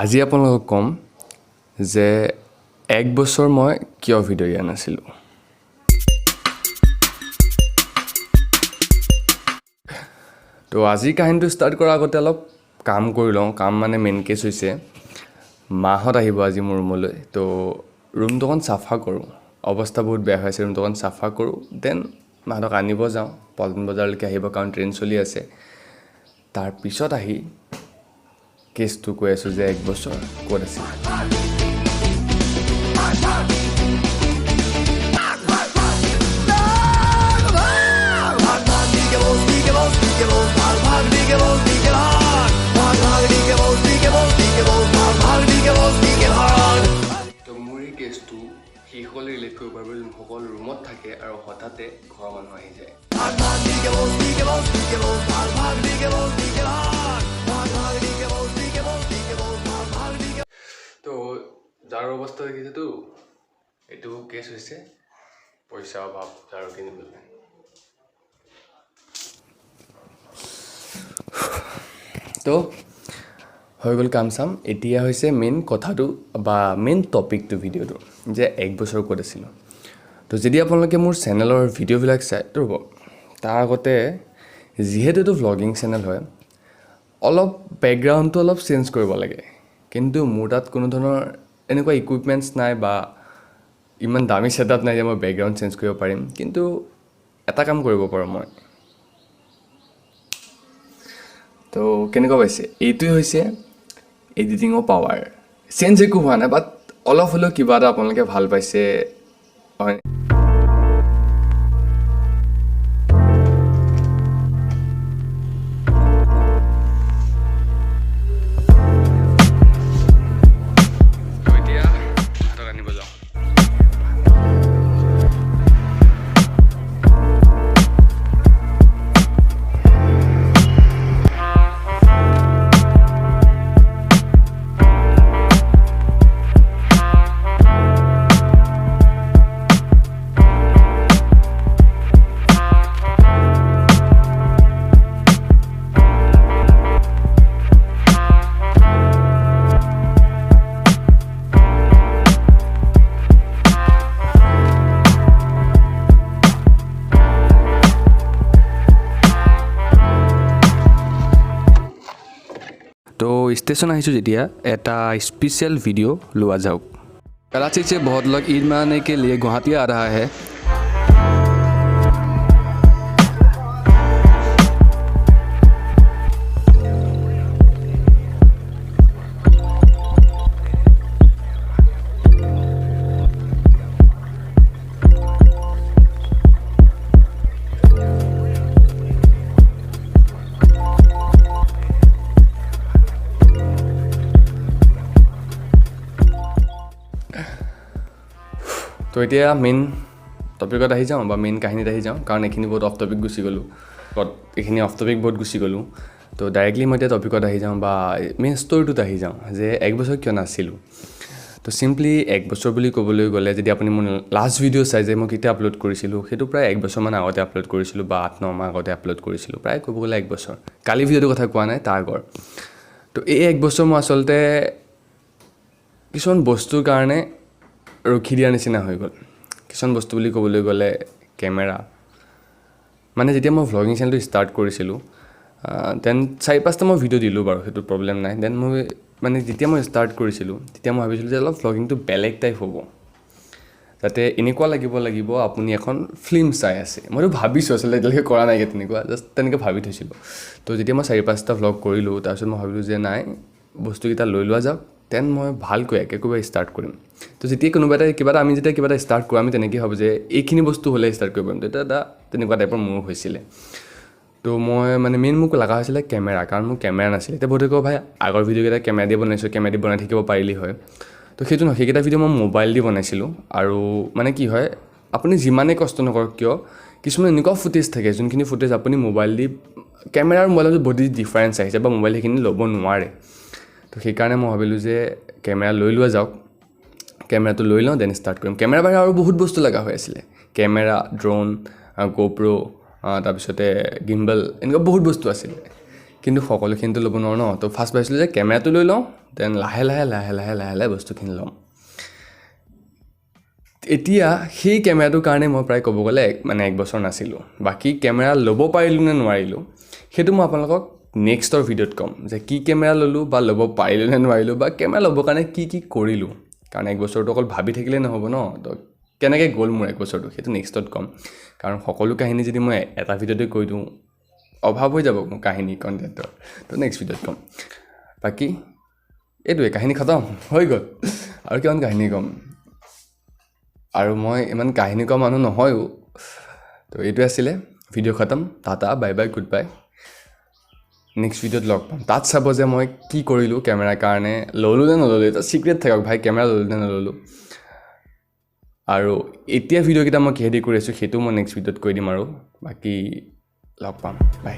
আজি আপোনালোকক ক'ম যে এক বছৰ মই কিয় ভিডিঅ' দিয়া নাছিলোঁ। তো আজিৰ কাহিনীটো ষ্টাৰ্ট কৰাৰ আগতে অলপ কাম কৰি লওঁ। কাম মানে মেইন কেছ হৈছে মাহঁত আহিব আজি মোৰ ৰুমলৈ, তো ৰুমটো অকণ চাফা কৰোঁ। অৱস্থা বহুত বেয়া হৈ আছে, ৰুমটো অকণ চাফা কৰোঁ, then মাহঁতক আনিব যাওঁ। পল্টন বজাৰলৈকে আহিব, কাৰণ ট্ৰেইন চলি আছে। তাৰপিছত আহি কেছটো কৈ আছোঁ যে এক বছৰ ক'ত আছিল। তো মোৰ এই কেছটো সেইসকলে ৰিলেট কৰিব পাৰিব যোনসকল ৰুমত থাকে আৰু হঠাতে ঘৰৰ মানুহ আহি যায়। তো যাৰ অৱস্থা দেখিছেতো, এইটো কেছ হৈছে পইচা অভাৱ, ঝাৰু কিনিবলৈ। তো হৈ গ'ল কাম চাম। এতিয়া হৈছে মেইন কথাটো বা মেইন টপিকটো ভিডিঅ'টো, যে এক বছৰ ক'ত আছিলোঁ। তো যদি আপোনালোকে মোৰ চেনেলৰ ভিডিঅ'বিলাক চায়, তো ৰ'ব, তাৰ আগতে যিহেতু এইটো ভ্লগিং চেনেল হয়, অলপ বেকগ্ৰাউণ্ডটো অলপ চেঞ্জ কৰিব লাগে। কিন্তু মোৰ তাত কোনো ধৰণৰ এনেকুৱা ইকুইপমেণ্টছ নাই বা ইমান দামী ছেটআপ নাই যে মই বেকগ্ৰাউণ্ড চেঞ্জ কৰিব পাৰিম। কিন্তু এটা কাম কৰিব পাৰোঁ মই। তো কেনেকুৱা পাইছে? এইটোৱে হৈছে এডিটিঙৰ পাৱাৰ। চেঞ্জ একো হোৱা নাই, বাট অলপ হ'লেও কিবা এটা আপোনালোকে ভাল পাইছে, হয়? তো এতিয়া ভাতক আনিব যাওঁ। तो स्टेशन আহিছোঁ যেতিয়া এটা स्पेशल वीडियो লোৱা যাওক। कराची से बहुत लोग ईद मनाने के लिए गुवाहाटी आ रहा है। তো এতিয়া মেইন টপিকত আহি যাওঁ বা মেইন কাহিনীত আহি যাওঁ, কাৰণ এইখিনি বহুত অফ টপিক গুচি গ'লোঁ, এইখিনি অফ টপিক বহুত গুচি গ'লোঁ। তো ডাইৰেক্টলি মই এতিয়া টপিকত আহি যাওঁ বা মেইন ষ্টৰিটোত আহি যাওঁ যে এক বছৰ কিয় নাছিলোঁ। তো চিম্পলি এক বছৰ বুলি ক'বলৈ গ'লে, যদি আপুনি মোৰ লাষ্ট ভিডিঅ' চাই যে মই কেতিয়া আপলোড কৰিছিলোঁ, সেইটো প্ৰায় এক বছৰমান আগতে আপলোড কৰিছিলোঁ বা 8-9 মাহ আগতে আপলোড কৰিছিলোঁ, প্ৰায় ক'ব গ'লে এক বছৰ। কালি ভিডিঅ'টোৰ কথা কোৱা নাই, তাৰ আগৰ। তো এই এক বছৰ মই আচলতে কিছুমান বস্তুৰ কাৰণে ৰখি দিয়াৰ নিচিনা হৈ গ'ল। কিছুমান বস্তু বুলি ক'বলৈ গ'লে কেমেৰা। মানে যেতিয়া মই ভ্লগিং চেনেলটো ষ্টাৰ্ট কৰিছিলোঁ, then 4-5টা মই ভিডিঅ' দিলোঁ বাৰু, সেইটো প্ৰব্লেম নাই। Then মই মানে যেতিয়া মই ষ্টাৰ্ট কৰিছিলোঁ, তেতিয়া মই ভাবিছিলোঁ যে অলপ ভ্লগিংটো বেলেগ টাইপ হ'ব, যাতে এনেকুৱা লাগিব লাগিব আপুনি এখন ফিল্ম চাই আছে। মইতো ভাবিছোঁ আচলতে, এতিয়ালৈকে কৰা নাইকিয়া তেনেকুৱা, জাষ্ট তেনেকৈ ভাবি থৈছিলোঁ। তো যেতিয়া মই 4-5টা ভ্লগ কৰিলোঁ, তাৰপিছত মই ভাবিলোঁ যে নাই, বস্তুকেইটা লৈ লোৱা যাওক, then মই ভালকৈ একেবাৰে ষ্টাৰ্ট কৰিম। তো যেতিয়া কোনোবা এটা কিবা এটা আমি যেতিয়া কিবা এটা ষ্টাৰ্ট কৰোঁ, আমি তেনেকৈয়ে ভাবোঁ যে এইখিনি বস্তু হ'লে ষ্টাৰ্ট কৰিব পাৰিম। তেতিয়া এটা তেনেকুৱা টাইপৰ মোৰ হৈছিলে। তো মই মানে মেইন মোক লগা হৈছিলে কেমেৰা, কাৰণ মোৰ কেমেৰা নাছিলে। এতিয়া বহুতে ক'ব, ভাই, আগৰ ভিডিঅ'কেইটা কেমেৰা দি বনাইছোঁ, কেমেৰা দি বনাই থাকিব পাৰিলি হয়। তো সেইটো নহয়, সেইকেইটা ভিডিঅ' মই মোবাইল দি বনাইছিলোঁ। আৰু মানে কি হয়, আপুনি যিমানেই কষ্ট নকৰক কিয়, কিছুমান এনেকুৱা ফুটেজ থাকে যোনখিনি ফুটেজ আপুনি মোবাইল দি, কেমেৰা আৰু মোবাইলৰ বহুত ডিফাৰেঞ্চ আহিছে বা মোবাইল সেইখিনি ল'ব নোৱাৰে। তো সেইকাৰণে মই ভাবিলোঁ যে কেমেৰা লৈ লোৱা যাওক, কেমেৰাটো লৈ লওঁ, then start কৰিম। কেমেৰা বাহিৰে আৰু বহুত বস্তু লগা হৈ আছিলে, কেমেৰা, ড্ৰোন, গ'প্ৰ', তাৰপিছতে গিম্বল, এনেকুৱা বহুত বস্তু আছিলে। কিন্তু সকলোখিনিতো ল'ব নোৱাৰোঁ ন। তো ফাৰ্ষ্ট ভাবিছিলোঁ যে কেমেৰাটো লৈ লওঁ, Then লাহে লাহে লাহে লাহে লাহে লাহে বস্তুখিনি ল'ম। এতিয়া সেই কেমেৰাটোৰ কাৰণে মই প্ৰায় ক'ব গ'লে মানে এক বছৰ নাছিলোঁ। বাকী কেমেৰা ল'ব পাৰিলোঁ নে নোৱাৰিলোঁ, সেইটো মই আপোনালোকক নেক্সটৰ ভিডিঅ'ত ক'ম যে কি কেমেৰা ল'লোঁ বা ল'ব পাৰিলোঁ নে নোৱাৰিলোঁ বা কেমেৰা ল'বৰ কাৰণে কি কি কৰিলোঁ। কাৰণ এক বছৰটো অকল ভাবি থাকিলেই নহ'ব ন। তো কেনেকৈ গ'ল মোৰ এক বছৰটো, সেইটো নেক্সটত ক'ম। কাৰণ সকলো কাহিনী যদি মই এটা ভিডিঅ'তে কৈ দিওঁ, অভাৱ হৈ যাব মোৰ কাহিনী কণ্টেণ্টৰ। তো নেক্সট ভিডিঅ'ত ক'ম। বাকী এইটোৱে, কাহিনী খতম হৈ গ'ল। আৰু কিমান কাহিনী ক'ম? আৰু মই ইমান কাহিনী কোৱা মানুহ নহয়ো। তো এইটোৱে আছিলে ভিডিঅ', খতম, tata, bye bye, good bye. Next ভিডিঅ'ত লগ পাম। তাত চাব যে মই কি কৰিলোঁ, কেমেৰাৰ কাৰণে ল'লোঁ নে নল'লোঁ। এটা চিক্ৰেট থাকক ভাই, কেমেৰা ল'লোঁ নে নল'লোঁ আৰু এতিয়া ভিডিঅ'কেইটা মই কিহেদি কৰি আছোঁ, সেইটো মই নেক্সট ভিডিঅ'ত কৈ দিম। আৰু বাকী লগ পাম, বাই।